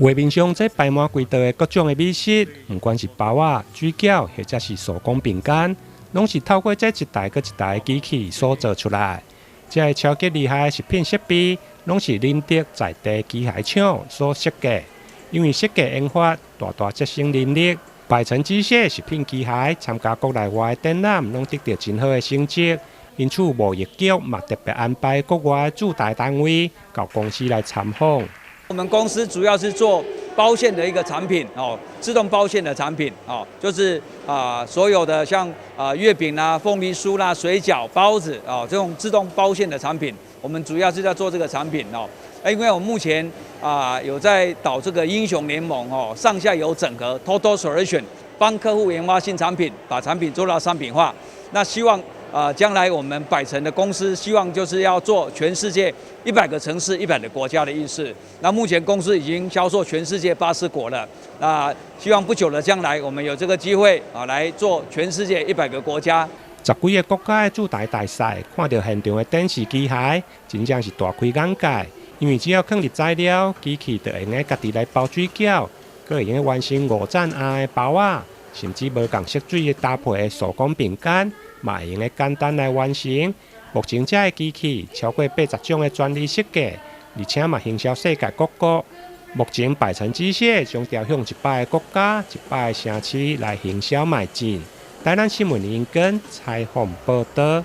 畫面上這擺滿規桌的各種的美食，毋管是包仔、水餃，或者是手工餅乾，攏是透過這一台閣一台機器所做出來。這个超級厲害的食品設備，攏是寧德在地機械廠所設計。因為設計研發，大大節省人力。百成機械食品機械參加國內外的展覽，攏得著真好的成績。因此，貿易局嘛特別安排國外駐台單位到公司來參訪。我們公司主要是做包餡的一個產品哦，自動包餡的產品哦，就是啊所有的像啊月餅啦、鳳梨酥啦、水餃、包子哦這種自動包餡的產品，我們主要是在做這個產品哦。因為我們目前啊有在導這個英雄聯盟哦，上下游整合 Total Solution，幫客戶研發新產品，把產品做到商品化。那希望啊將來我們百成的公司希望就是要做全世界100個城市、100個國家的意思。那目前公司已經銷售全世界80國了。那希望不久的將來，我們有這個機會啊來做全世界一百個國家。十幾个國家的駐台大使看著現場的展示機械，真正是大開眼界。因為只要囥佇材料，機器就會用得家己來包水餃，閣會用得完成五層餡的包仔，甚至無仝色水的搭配的手工餅乾，嘛會用得簡單來完成。目前這个機器超過80種的專利設計，而且嘛行銷世界各國。目前百成機械將朝向100個國家、100個城市來行銷邁進。台南新聞林根採訪報導。